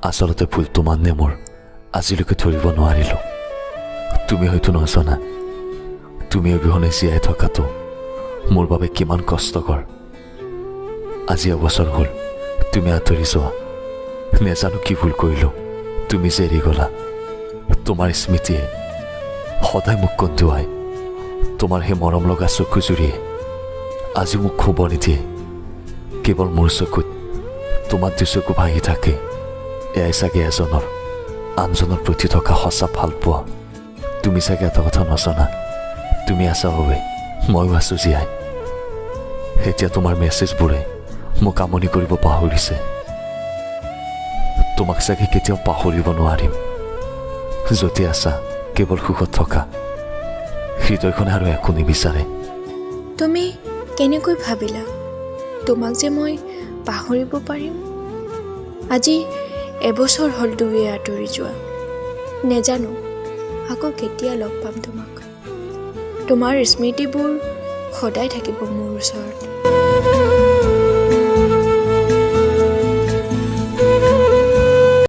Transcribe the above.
আচলতে ভুল তোমাৰ নে মোৰ আজিলৈকে ধৰিব নোৱাৰিলোঁ। তুমি হয়তো নজনা, তুমি অবিহনে জীয়াই থকাটো মোৰ বাবে কিমান কষ্টকৰ। আজি এবছৰ হ'ল তুমি আঁতৰি যোৱা। নেজানো কি ভুল কৰিলোঁ, তুমি যে এৰি গ'লা। তোমাৰ স্মৃতিয়ে সদায় মোক কন্দুৱায়। তোমাৰ সেই মৰম লগা চকুজুৰিয়ে আজি মোক শুব নিদিয়ে। কেৱল মোৰ চকুত তোমাৰ দুচকু ভাহি থাকে। এয়াই চাগে এজনৰ আনজনৰ প্ৰতি থকা সঁচা ভালপোৱা। তুমি চাগে এটা কথা নজনা, তুমি আছা বাবে ময়ো আছোঁ জীয়াই। এতিয়া তোমাৰ মেছেজবোৰে মোক আমনি কৰিব পাহৰিছে। তোমাক চাগে কেতিয়াও পাহৰিব নোৱাৰিম। য'তে আছা কেৱল সুখত থকা, হৃদয়খনে আৰু একো নিবিচাৰে। তুমি কেনেকৈ ভাবিলা তোমাক যে মই পাহৰিব পাৰিম? আজি এবছৰ হ'ল দুয়োৱে আঁতৰি যোৱা। নেজানো আকৌ কেতিয়া লগ পাম তোমাক। তোমাৰ স্মৃতিবোৰ সদায় থাকিব মোৰ ওচৰত।